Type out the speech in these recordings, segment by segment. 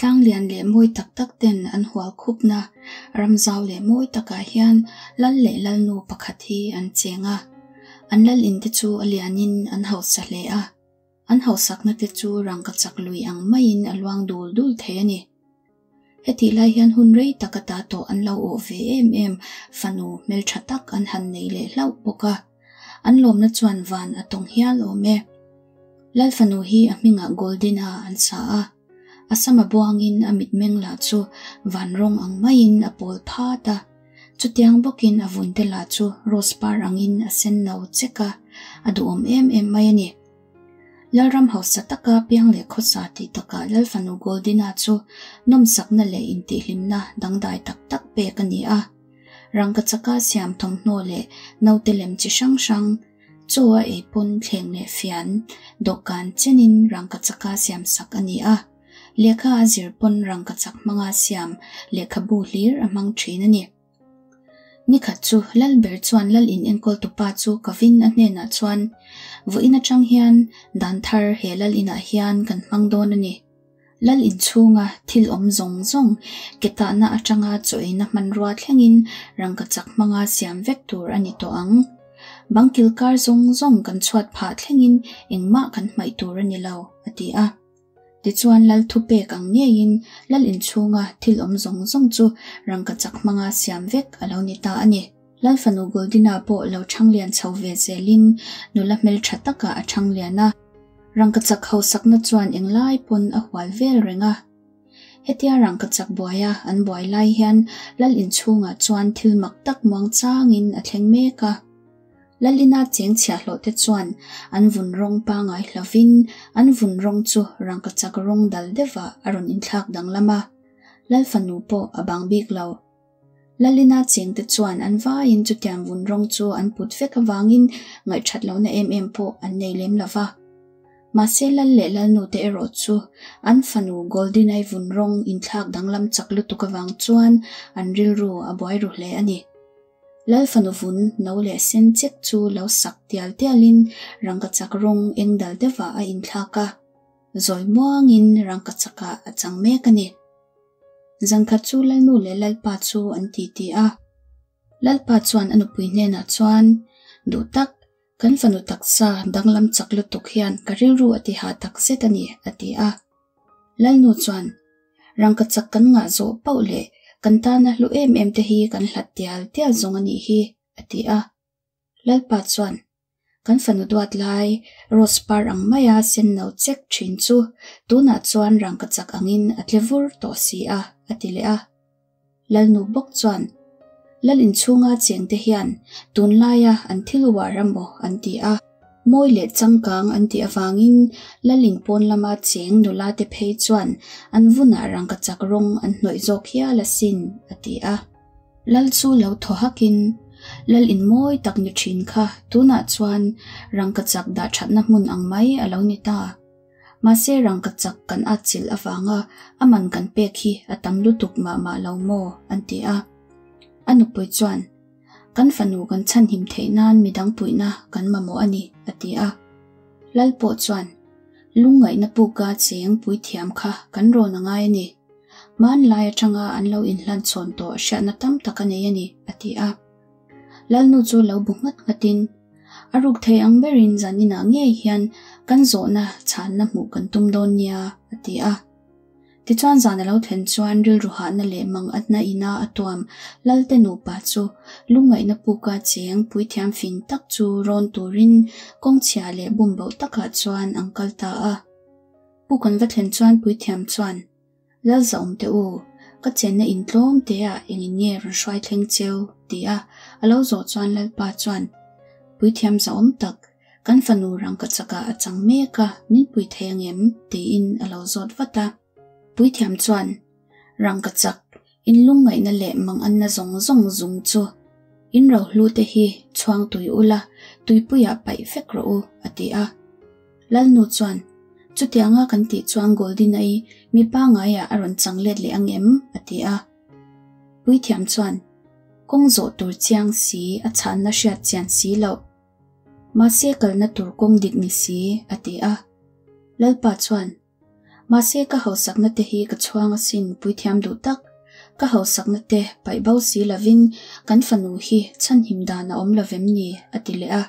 Tlang lian leh mawi tak tak ten an hual khupna ram zau leh mawi takah hian lal leh lalnu pakhat hi an cheng a. An lal in te chu a lianin an hausa hle a. An hausakna te chu rangkachak lui ang maiin a luang dul dul thei a ni. Hetih lai hian hun rei tak ata tawh an lo awh ve em em fanu hmeltha tak an han nei leh hlauh bawk a. An lawmna chuan van a tawng hial awm e. Lal fanu hi a hmingah Goldina an sa a. A sama buangin a mitmeng lah chu van rawng ang maiin a pawl phat a. Chutiang bawkin a vunte lah chu rose par angin a sen no chek a, a duhawm em em mai a ni. Lalram hausa taka piang leh khawsa tih takah Lal fanu Goldina chu nawmsakna leh intihhlimna dangdai tak tak pek a ni a. Rangkachaka siam thawmhnaw leh naute lem chi hrang hrang, chaw a ei pawn thleng leh fian, dawhkan chenin rangkachaka siam sak a ni a. Lehkha a zir pawn rangkachak hmanga siam lehkhabu hlir a hmang thin a ni. Nikhat chu Lalber chuan Lal in enkawl tupa chu Kavin a hnenah chuan, Vawiin atang hian dan thar he Lal inah hian kan hmang dawn a ni. Lal inchhunga thil awm zawng zawng ke tahna atanga chaw eina hmanrua thlengin rangkachak hmanga siam vek tur a ni tawh ang. Bang kilkar zawng zawng kan chhuat phah thlengin engmah kan hmaih tur a ni lo, a ti a. Tichuan Lal thupek ang ngeiin Lal inchhunga thil awm zawng zawng chu rangkachak hmanga siam vek a lo ni ta a ni. Lal fanu Goldina pawh lo ṭhanglian chho ve zelin nula hmelṭha takah a ṭhanglian a. Rangkachak hausakna chuan englai pawn a hual vel reng a. Hetia rangkachak buaia an buai lai hian Lal inchhungah chuan thil mak tak muang changin a thleng mek a. Lalina cheng chhiahhlawh te chuan an vun rawng pangai hlovin an vun rawng chu rangkachak rawng dal deuhah a rawn inthlak danglam a. Lal fanu pawh a bang bik lo. Lalina chengte chuan an vaiin chutiang vun rawng chu an put vek avangin ngaihthat lohna em em pawh an nei lem lo va. Mahse Lal leh Lalnute erawh chu an fanu Goldinai vun rawng inthlak danglam chak lutuk avang chuan an rilru a buai ru hle a ni. Lal fanu vun no leh sen chek chu lo sak tial tialin rangkachak rawng eng dal deuhah a inthlak a, zawi muangin rangkachakah a chang mek a ni. Zankhat chu Lalnu leh Lalpa chu an titi a. Lalpa chuan a nupui hnenah chuan, Duh tak, kan fanu taksa danglam chak lutuk hian ka rilru a ti hah tak zet a ni, a ti a. Lalnu chuan, Rangkachak kan ngah zawh pauh leh kan tana hlu em em te hi kan hlat tial tial zawng a nih hi, a ti a. Lalpa chuan, Kan fanu duat lai, rose par ang maia sen no chek thin chu tunah chuan rangkachak angin a tle vur tawh si a, a ti leh a. Lalnu bawk chuan, Lal inchhunga chengte hian tunlaia an thil uar a maw an ti a, mawi leh changkang an tih avangin Lal in pawn lama cheng nula te phei chuan an vunah rangkachak rawng an hnawih zawk hial asin, a ti a. Lal chu lo thaw hakin, Lal in mawi tak ni thin kha tunah chuan rangkachak dah thatna hmun ang mai a lo ni ta. Mahse rangkachak kan atchilh avanga a man kan pek hi a tam lutuk mah mah lo maw? an ti a. A nupui chuan, Kan fanu kan chhanhim theih nan midang puihna kan mamawh a ni, a ti a. Lal pawh chuan, Lungngaihna puka cheng puithiam kha kan rawn a ngai a ni. Hmanlai atanga an lo inhlan chhawn tawh hriatna tam tak a nei a ni, a ti a. Lalnu chu lo bu nghat nghatin, A ruk thei ang berin zaninah ngei hian kan zawhna chhanna hmuh kan tum dawn nia, a ti a. Tichuan zan a lo thlen chuan rilru hahna leh mangatna ina a tuam Lalte nupa chu lungngaihna puka cheng puithiam fing tak chu rawn turin kawngchhia leh bumboh takah chuan an kal ta a. Puk an va thlen chuan puithiam chuan, Lalzawm teh u, ka chenna in tlawm te ah engin nge rawn hruai thleng cheu? ti a a lo zawh chuan Lalpa chuan, Puithiam zahawm tak, kan fanu rangkachak ah a chang mek a, min pui thei angem? tiin a lo zawt vat a. Puithiam chuan, Rangkachak, in lungngaihna leh manganna zawng zawng zung chu in rohlu te hi chhuang tui ula, tuipuiah paih vek rawh u, a ti a. Lalnu chuan, Chutianga kan tih chuan Goldina-i mi pangaiah a rawn chang let leh ang em? a ti a. Puithiam chuan, Kawng zawh tur chiang si, a chhanna hriat chian si loh. Mahse kalna tur kawng dik ni si, a ti a. Lalpa chuan, Mahse ka hausakna te hi ka chhuang asin puithiam duh tak. Ka hausakna te paih bo si lovin kan fanu hi chhanhim dan a awm lovem ni? a ti leh a.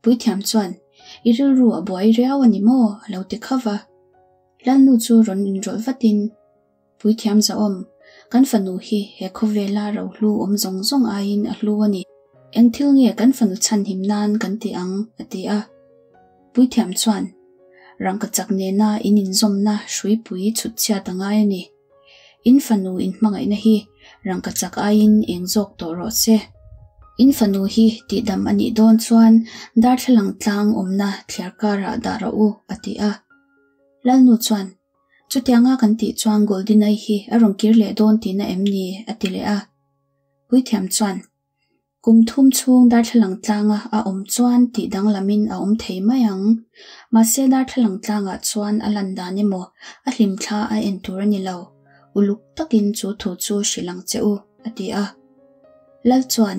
Puithiam chuan, I rilru a buai riau a ni maw? a lo ti khauh va. Lalnu chu rawn inrawlh vatin, Puithiam zahawm, kan fanu hi he khawvela rohlu awm zawng zawng aiin a hlu a ni. Eng thil nge kan fanu chhanhim nan kan ti ang? a ti a. Puithiam chuan, Rangkachak nena in inzawmna hruipui chhut chhiat a ngai a ni. In fanu in hmangaihna hi rangkachak aiin eng zawk tawh rawh se. In fanu hi tihdam a nih dawn chuan darthlalang tlang awmna thliar karah dah rawh u, a ti a. Lalnu chuan, Chutianga kan tih chuan Goldinai hi a rawn kir leh dawn tihna em ni? a ti leh a. Puithiam chuan, Kum thum chhung darthlalang tlanga a awm chuan tih danglamin a awm thei mai ang. Mahse darthlalang tlangah chuan a lan dan emaw a hlimthla a en tur a ni lo, uluk takin chu thu chu hrilh ang che u, a ti a. Lal chuan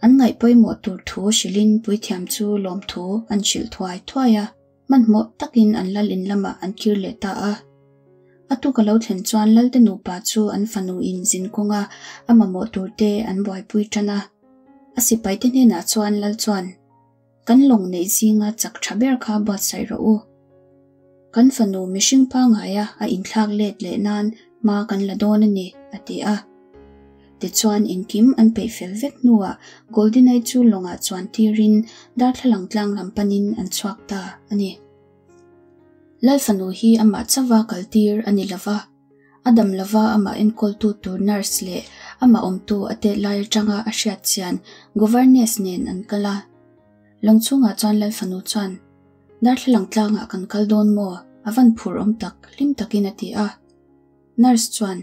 an ngaih pawimawh tur thu hrilhin puithiam chu lawmthu an hrilh thuai thuai a. Hmanhmawh takin an lal in lamah an kir leh ta a. A tuk a lo thlen chuan Lalte nupa chu an fanu in zin kawnga a mamawh turte an buaipui tan a. A sipaite hnenah chuan Lal chuan, Kan lawng neih zinga chak tha ber kha buatsaih rawh u. Kan fanu mihring pangaia a inthlak let leh nan hma kan la dawn a ni, a ti a. Tichuan engkim an peih fel vek hnuah Goldinai chu lawngah chuan tirin darthlalang tlang lam panin an chhuak ta a ni. Lal fanu hi amah chauha kal tir a ni lova, a dam lova amah enkawltu tur nurse leh amah awmtu a tet lai atanga a hriat chian governess nen an kal a. Lawng chhungah chuan Lal fanu chuan, Darthlalang tlangah kan kal dawn maw? A van phur awm tak, hlim takin a ti a. Nurse chuan,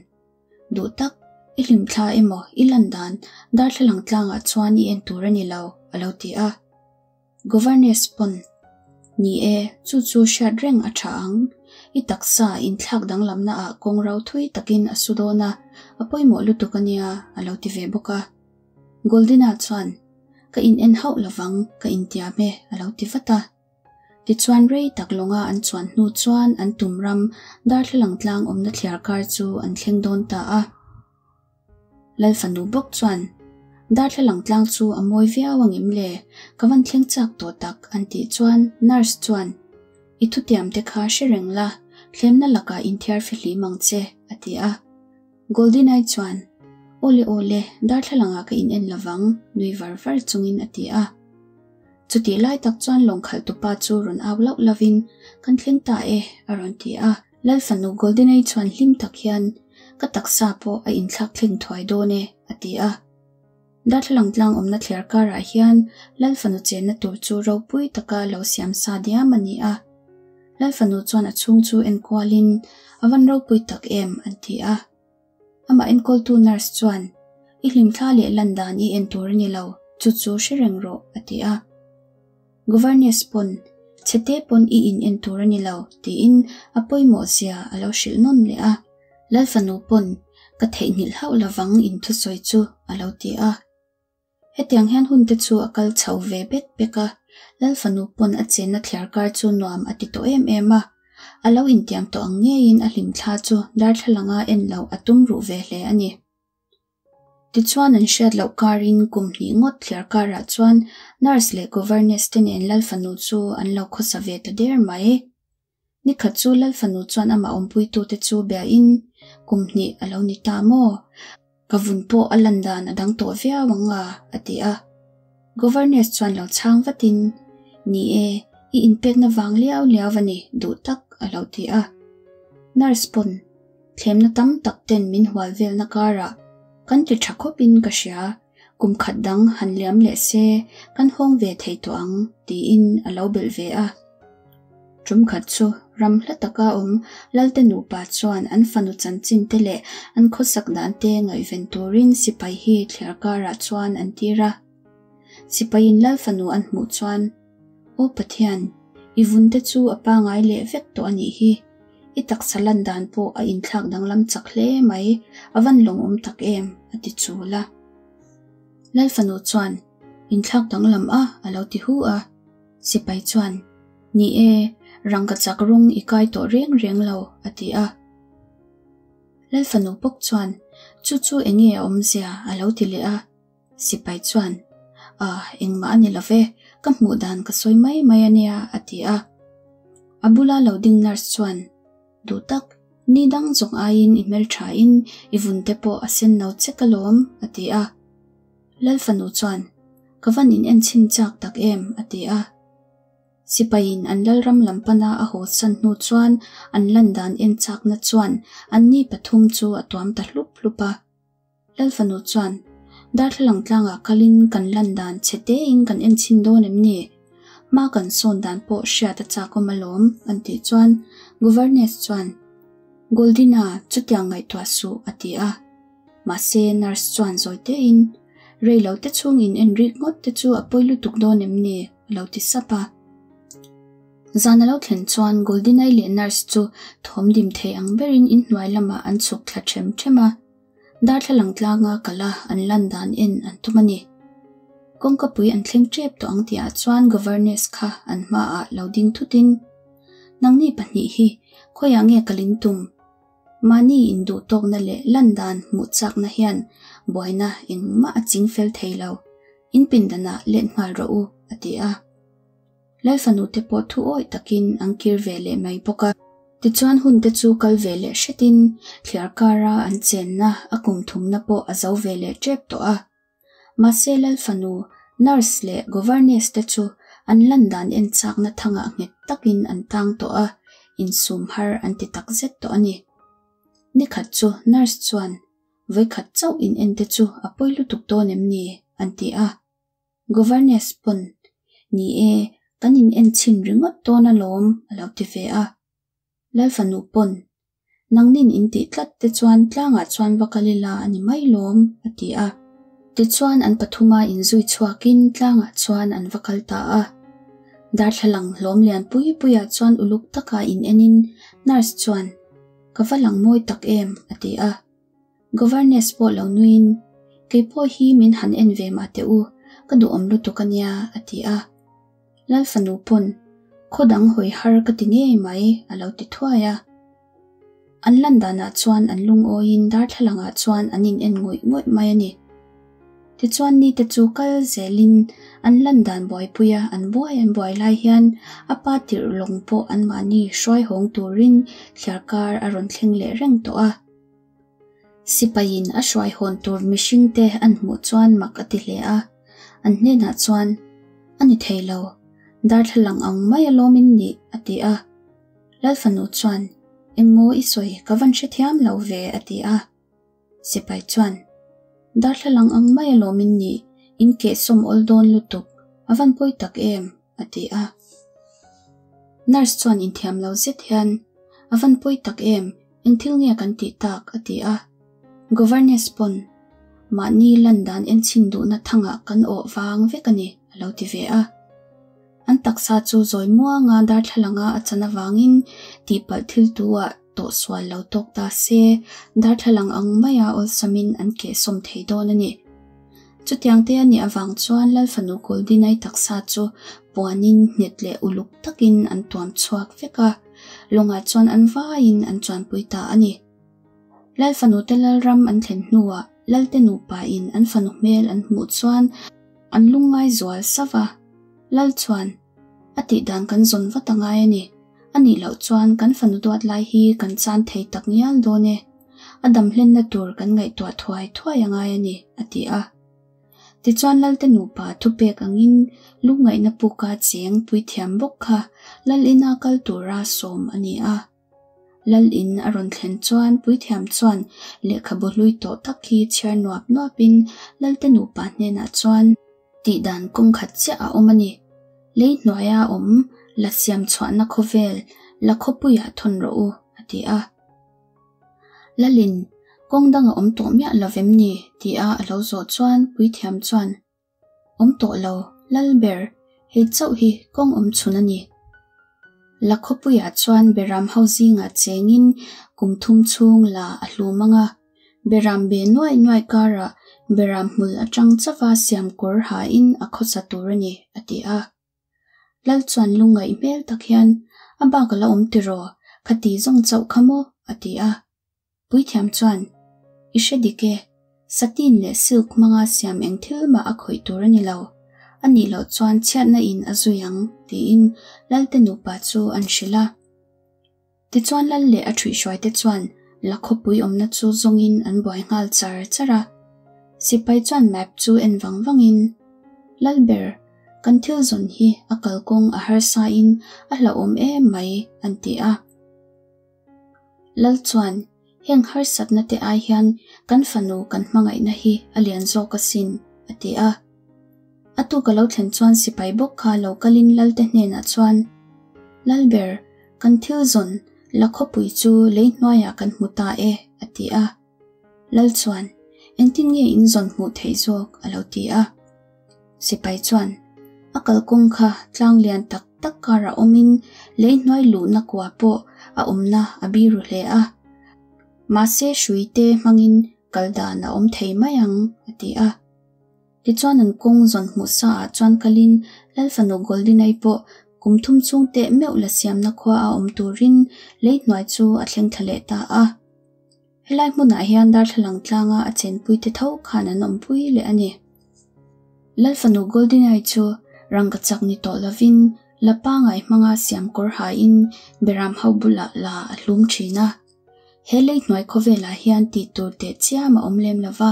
Duh tak, i hlimthla emaw i lan dan darthlalang tlangah chuan i en tur a ni lo, a lo ti a. Governess pawn, Ni e, chu chu hriat reng a tha ang. I taksa inthlak danglamna ah kawng ro thui takin a su dawn a, a pawimawh lutuk a nia, a lo ti ve bawk a. Goldina chuan, Ka in en hauh lovang, ka intiam e, a lo ti vat a. Tichuan rei tak lawnga an chuan hnu chuan an tum ram darthlalang tlang awmna thliar kar chu an thleng dawn ta a. Lal fanu bawk chuan, Darthlalang tlang chu a mawi viau angem le? Ka van thleng chak tawh tak an tih chuan nurse chuan, I thutiam te kha hre reng la, thlemna lakah inthiar fihlim ang che, a ti a. Goldinai chuan, Awle awle, darthlalangah ka in en lovang, nui var var chungin a ti a. Chutih lai tak chuan lawng khalh tupa chu rawn au lauh lovin, Kan thleng ta e, a rawn ti a. Lal fanu Goldinai chuan hlim tak hian, Ka taksa pawh a inthlak thleng thuai dawn e, a ti a. Darthlalang tlang awmna thliar karah hian Lal fanu chenna tur chu ropui taka lo siam sa diam a ni a. Lal fanu chuan a chhung chu enkualin, A van ropui tak em, an ti a. Amah enkawltu nurse chuan, I hlimthla leh lan dan i en tur a ni lo, chu chu hre reng rawh, a ti a. Governess pawn, Chhete pawn i in en tur a ni lo, tiin a pawimawh zia a lo hrilh nawn leh a. Lal fanu pawn, Ka theihnghilh hauh lovang in thusawi chu, a lo ti a. Hetiang hian hun te chu a kal chho ve bek bek a, Lal fanu pawn a chenna thliar kar chu nuam a ti tawh em em a. A lo intiam tawh ang ngeiin a hlimthla chu darthlalanga en loh a tum ruh ve hle a ni. Tichuan an hriat loh karin kum hnih ngawt thliar karah chuan nurse leh governess te nen Lal fanu chu an lo khawsa ve ta der mai. Nikhat chu Lal fanu chuan amah awmpuitute chu biain kum hnih a lo ni ta maw? Ka vun pawh a lan dan a dang tawh viau ang a, a ti a. Governess chuan lo chhang vatin, Ni e, i inpekna vang liau liau a ni duh tak, a lo ti a. Nurse pawn thlemna tam tak ten min hual velna karah kan ti tha khawpin ka hria, kum khat dang han liam leh se kan hawng ve thei tawh ang, tiin a lo belh ve a. Tum khat chu ram hla taka awm Lalte nupa chuan an fanu chanchin te leh an khawsak dan te ngaihven turin sipai hi thliar karah chuan an tir a. Sipaiin Lal fanu an hmuh chuan, Aw Pathian, i vun te chu a pangai leh vek tawh a nih hi. I taksa lan dan pawh a inthlak danglam chak hle mai, a van lawmawm tak em, a ti chul a. Lal fanu chuan, Inthlak danglam a, a lo ti hu a. Sipai chuan, Ni e, Rangkachak rawng i kai tawh reng reng lo, a ti a. Lalfanu bawk chuan, Chu chu eng nge a awmzia? a lo ti leh a. Sipai chuan, Ah, engmah a ni lo ve, ka hmuh dan ka sawi mai mai a nia, a ti a. A bula lo ding nurse chuan, Duh tak, ni dang zawng aiin i hmelthain i vun te pawh a sen no chek alawm, a ti a. Lalfanu chuan, Ka van in enchhin chak tak em, a ti a. Sipaiin an lalram lam pana a haw san hnu chuan an lan dan en chakna chuan anni pathum chu a tuam ta hlup hlup a. Lalfanu chuan, Darthlalang tlangah kalin kan lan dan chhe tein kan enchhin dawn em ni? Hma kan sawn dan pawh hriat a chakawm alawm, an tih chuan Governess chuan, Goldina, chutiang ngaihtuah suh, a ti a. Mahse, nurse chuan zawi tein, Rei lo te chhung in en rik ngawt te chu a pawi lutuk dawn em ni? a lo ti sap a. Zan a lo thlen chuan Goldinai leh nurse chu thawm dim thei ang berin inhnuai lamah an chhuk thla ṭhem ṭhem a. Darthlalang tlanga kala an lan dan en an tum a ni. Kawngkapui an thleng ṭep tawh ang tihah chuan governess kha an hmaah lo ding thutin, Nangni pahnih hi khawiah nge ka ling tum? Mahni induhtawkna leh lan dan hmuh chakna hian buaina engmah a ching fel thei lo. In pindanah let nghal rawh u, a ti a. Lalfanu te pawh thu awih takin an kir ve leh mai bawk a. Tichuan hun te chu kal ve leh hretin thliar kara an chenna a kum thumna pawh a zo ve leh tep tawh a. Mahse Lalfanu, nurse leh governess te chu an lan dan en chakna thangah nghet takin an tang tawh a, insum har an ti takzet tawh a ni. Nikhat chu nurse chuan vawikhat chauh in en te chu a pawi lutuk dawn em ni? an ti a. Governess pawn, Ni e, kan in en chhin ringawt dawn alawm, a lo ti ve a. Lalfanu pawn, Nangnin in tih tlat te chuan tlangah chuan va kal ila a ni mai lawm, a ti a. Tichuan an pathuma inzui chhuakin tlangah chuan an va kal ta a. Darthlalang hlawm lian pui puiah chuan uluk taka in enin nurse chuan, Ka va lang mawi tak em, a ti a. Governess pawh lo nuiin, Kei pawh hi min han en ve mah teh u, ka duhawm lutuk a nia, a ti a. Lalfanu pawn, Khaw dang hawi har ka ti ngei mai, a lo ti thuai a. An lan danah chuan an lungawiin darthlalangah chuan an in en ngawih ngawih mai a ni. Tichuan nite chu kal zelin an lan dan buaipuia an buai an buai lai hian a pa tirh lawng pawh anmahni hruai hawng turin thliarkar a rawn thleng leh reng tawh a. Sipaiin a hruai hawn tur mihringte an hmuh chuan mak a ti hle a, an hnenah chuan, A ni thei lo, darthlalang ang mai alawm in nih, a ti a. Lalfanu chuan, Engmaw i sawi, ka van hrethiam lo ve, a ti a. Sipai chuan, Darthlalang ang mai alawm in nih, in kehsawm awl dawn lutuk, a van pawi tak em, a ti a. Nurse chuan inthiam lo zet hian, A van pawi tak em, Eng thil nge kan tih tak? a ti a. Governess pawn, Mahni lan dan enchhin duhna thangah kan awh vang vek a ni, a lo ti ve a. An taksa chu zawi muanga darthlalanga a chan avangin tihpalh thil tuah tawh sual lo tawk ta se, darthlalang ang maia awlsamin an kehsawm thei dawn a ni. Chutiang te a nih avang chuan Lalfanu Goldinai taksa chu puanin nghet leh uluk takin an tuam chhuak vek a. Lawngah chuan an vaiin an chuanpui ta a ni. Lal fanute lalram an thlen hnuah Lalte nupain an fanu hmel an hmuh chuan an lungngai zual sauh a. Lal chuan, A tihdan kan zawn vat a ngai a ni. A nih loh chuan kan fanu duat lai hi kan chan thei tak ngial dawn e. A dam hlenna tur kan ngaihtuah thuai thuai a ngai a ni, a ti a. Tichuan Lalte nupa thupek angin lungngaihna puka cheng puithiam bawk kha Lal ina kal tura sawm a ni a. Lal in a rawn thlen chuan puithiam chuan lehkhabu hlui tawh tak hi chhiar nuap nuapin Lalte nupa hnenah chuan, Tihdan kawng khat chiah a awm a ni. Lei hnuaia awm la siam chhuahna khawvel la khawpuiah thawn rawh u, a ti a. Lalin, Kawng dang a awm tawh miah lo vem ni? tia a lo zawh chuan puithiam chuan, Awm tawh lo, lal ber, hei chauh hi kawng awm chhun a ni. La khawpuiah chuan Beram ho zingah chengin kum thum chhung la a hlum ang a, Beram be nuai nuai karah Beram hmul atang chauha siam kawr hain a khawsa tur a ni, a ti a. Lal chuan lungngaih hmel tak hian, A bak a la awm tiraw? Khati zawng chauh kha maw? a ti a. Puithiam chuan, I hre dik e, satin leh silk hmanga siam eng thil mah a khawih tur a ni lo. A nih loh chuan chhiatna in a zui ang, tiin Lalte nupa chu an hrilh a. Tichuan Lal leh a ṭhuihhruaite chuan la khawpui awmna chu zawngin an buai nghal char char a. Sipai chuan map chu en vang vangin, Lalber, kan thil zawn hi a kalkawng a harsain a hlauhawm em mai, an ti a. Lal chuan, Heng harsatna te ai hian kan fanu kan hmangaihna hi a lian zawk asin, a ti a. A tuk a lo thlen chuan sipai bawk kha lo kalin Lalte hnenah chuan, Lalber, kan thil zawn la khawpui chu lei hnuaiah kan hmu ta e, a ti a. Lal chuan, Engtin nge in zawn hmuh theih zawk? a lo ti a. Sipai chuan, A kalkawng kha tlang lian tak tak karah awmin lei hnuai luhna kua pawh a awmna a biru hle a. Mahse hrui te hmangin kal dan a awm thei mai ang, a ti a. Tichuan an kawng zawn hmuh sa ah chuan kalin Lal fanu Goldinai pawh kum thum chhung teh meuh la siamna khua a awm turin lei hnuai chu a thleng thla leh ta a. Helai hmunah hian darthlalang tlanga a chenpuite tho khan an awmpui leh a ni. Lal fanu Goldinai chu rangkachak ni tawh lovin la pangai hmanga siam kawr hain beram ho bulah la a hlum thin a. He lei hnuai khawvelah hian tih tur teh chiam a awm lem lova,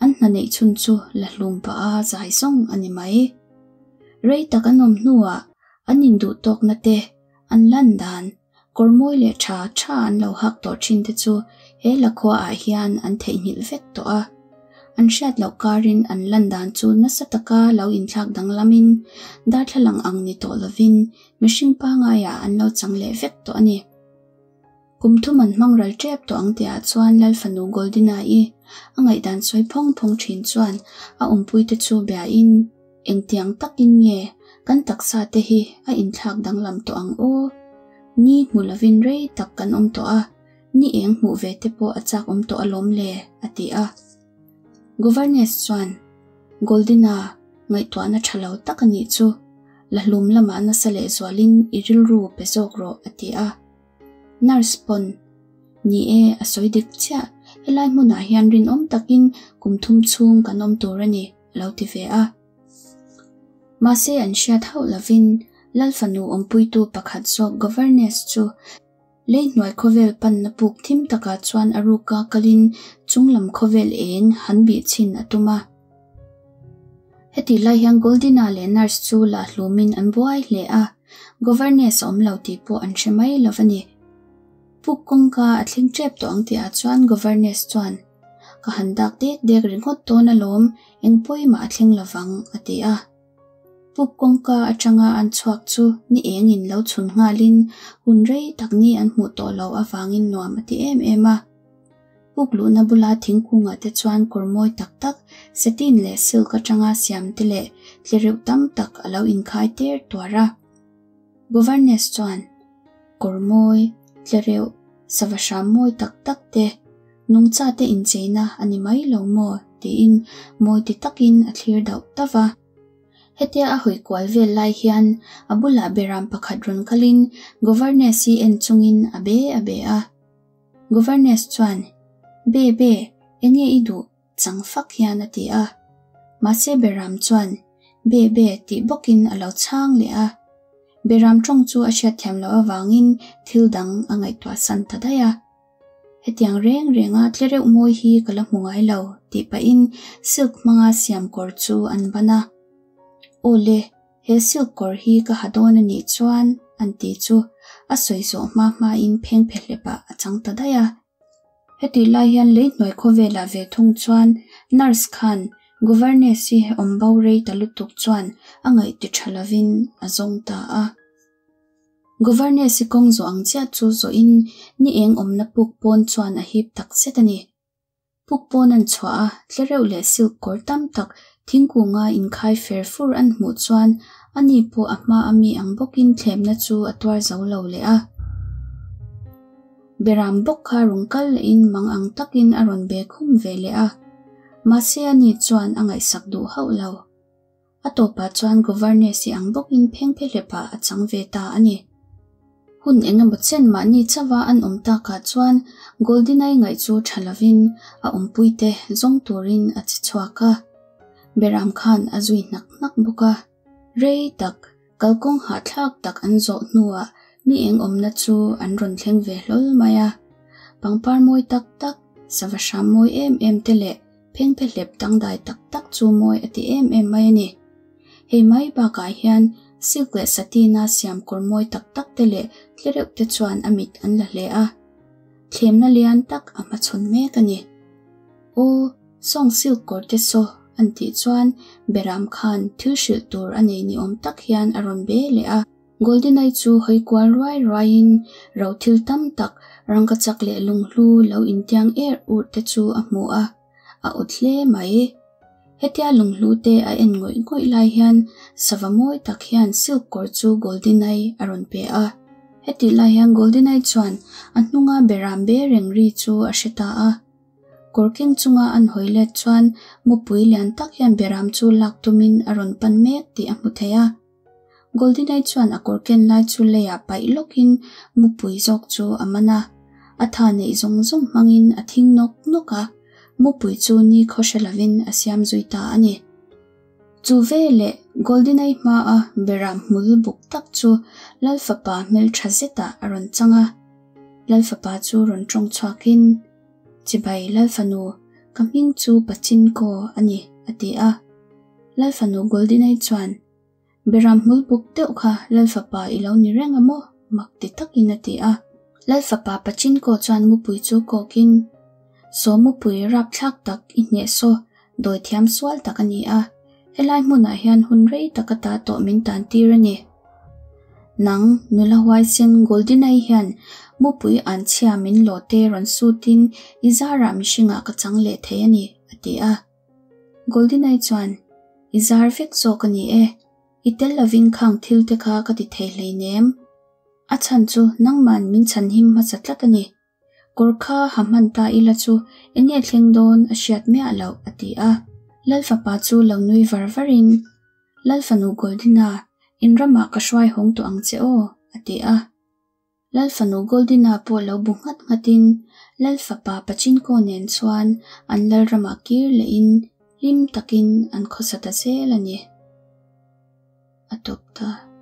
an hna neih chhun chu la hlum pah a zai zawng a ni mai. Rei tak an awm hnuah an induh tawkna te, an lan dan, Kawr mawi leh tha tha an lo hak tawh thin te chu he lakhua ah hian an theihnghilh vek tawh a. An hriat loh karin an lan dan chu nasa taka lo inthlak danglamin darthlalang ang ni tawh lovin mihring pangaiah an lo chang leh vek tawh a ni. Kum thum an hmang ral tep tawh ang tihah chuan Lalfanu Goldina-i a ngaihdan sawi phawng phawng thin chuan a awmpuite chu biain, Engtiang takin nge kan taksa te hi a inthlak danglam tawh ang aw? Ni hmu lovin rei tak kan awm tawh a, ni eng hmuh ve te pawh a chak awm tawh alawm le, a ti a. Governess chuan, Goldina, ngaihtuahna tha lo tak a nih chu, la hlum lamah nasa lehzualin i rilru pe zawk rawh, a ti a. Nurse pawn, Ni e, a sawi dik chiah, helai hmunah hian rinawm takin kum thum chhung kan awm tur a ni. a lo ti ve a. Mahse an hriat hauh lovin Lal fanu awmpuitu pakhat zawk Governess chu lei hnuai khawvel panna puk thim takah chuan a ruka kalin chunglam khawvel eng han bih chhin a tum a. Hetih lai hian Goldina leh Nurse chu lah hlumin an buai hle a, Governess a awm lo tih pawh an hre mai lo a ni. Puk kawngka a thleng tep tawh ang tihah chuan Governess chuan, Ka han dak dek dek ringawt dawn alawm, eng pawimah a thleng lovang, a ti a. Puk kawngka atanga an chhuak chu ni engin lo chhun nghalin hun rei tak ni an hmuh tawh loh avangin nuam a ti em em a. Puk luhna bula thingkungah te chuan kawr mawi tak tak, satin leh silk atanga siam te leh tlereuh tam tak a lo inkhai ter tuar a. Governess chuan kawr mawi, tlereuh, sava hram mawi tak tak te, nungcha te incheina a ni mai lo maw tiin mawi ti takin a thlir dauh dauh va. Hetia a hawi kual vel lai hian a bulah beram pakhat rawn kalin Governess-i en chungin a be a be a. Governess chuan, Be be, enge i duh? Chang fak hian a ti a. Mahse Beram chuan, Be be tih bawkin a lo chhang leh a. Beram tawng chu a hriatthiam loh avangin thil dang a ngaihtuah san ta daih a. Hetiang reng renga tlereuh mawi hi ka la hmu ngai lo tih pahin silk hmanga siam kawr chu an ban a. Aw le, he silk kawr hi ka ha dawn a nih chuan an ti chu a sawi zawh hma hmain phengphehlepah a chang ta daih a. Hetih lai hian lei hnuai khawvelah ve thung chuan nurse khan governess-i awm bo rei ta lutuk chuan a ngaih ti tha lovin a zawng ta a. Governess-i kawng zawh ang chiah chu zawhin ni eng awmna puk pawn chuan a hip tak zet a ni. Puk pawn an chhuah a, tlereuh leh silk kawr tam tak thingkunga inkhai fer fur an hmuh chuan ani pawh a hma a mi ang bawkin thlemna chu a tuar zo lo leh a. Beram bawk kha rawn kal lehin mang ang takin a rawn be khum ve leh a, mahse ani chuan a ngaihsak duh hauh lo. A tawpah chuan Governess-i ang bawkin phengphehlepah a chang ve ta a ni. Hun engemaw chen mahni chauha an awm takah chuan Goldinai ngaih chu tha lovin a awmpuite zawng turin a che chhuak a. Beram khan a zui hnak hnak bawk a. Rei tak, kalkawng hahthlak tak an zawh hnuah mi eng awmna chu an rawn thleng ve hlawl mai a. Pangpar mawi tak tak, sava hram mawi em em te leh phengphehlep dangdai tak tak chu mawi a ti em em mai a ni. Hei mai bakah hian silk leh satin-a siam kawr mawi tak tak te leh tlereuh te chuan a mit an la hle a. Thlemna lian tak a hmachhawn mek a ni. Aw, sawng silk kawr te saw an tih chuan Beram khan thil hrilh tur a nei ni awm tak hian a rawn be leh a. Goldinai chu hawi kual ruai ruaiin ro thil tam tak rangkachak leh lunghlu lo intiang er ur te chu a hmu a, a awt hle mai. Hetia lunghlu te a en ngawih ngawih lai hian sava mawi tak hian silk kawr chu Goldinai a rawn pe a. Hetih lai hian Goldinai chuan a hnunga beram be reng ri chu a hre ta a. Kawr keng chunga an hawi let chuan mupui lian tak hian beram chu lak tumin a rawn pan mek tih a hmu thei a. Goldinai chuan a kawr ken lai chu leiah paih lawkin mupui zawk chu a man a. A tha neih zawng zawng hmangin a thing nawk nawk a, mupui chu ni khaw hre lovin a siam zui ta a ni. Chu veleh Goldinai hmaa beram hmul buk tak chu Lalfapa hmeltha zetah a rawn chang a. Lalfapa chu rawn tawng chhuakin, Chibai Lalfanu, ka hming chu Pachinko a ni, a ti a. Lalfanu Goldinai chuan, Beram hmul buk deuh kha Lalfapa i lo ni reng a maw? mak ti takin a ti a. Lalfapa Pachinko chuan mupui chu kawkin, Saw mupui rapthlak tak i hneh saw, dawithiam sual tak a ni a, helai hmunah hian hun rei tak ata tawh min tan tir a ni. Nang, nula huaisen Goldinai hian mupui anchhia min lawhte rawn sutin i zarah mihringah ka chang leh thei a ni, a ti a. Goldinai chuan, I zar vek zawk a ni e, i tel lovin khang thil te kha ka ti thei hleinem. A chhan chu nangman min chhanhim hmasa tlat a ni. Kawr kha ha hman ta ila chu eng nge thleng dawn a hriat miah loh, a ti a. Lalfapa chu lo nui var varin, Lalfanu Goldina, in ramah ka hruai hawng tawh ang che aw, a ti a. Lalfanu Goldina pawh lo bu nghat nghatin Lalfapa Pachinko nen chuan an lalramah kir lehin hlim takin an khawsa ta zel a ni. A tawp ta.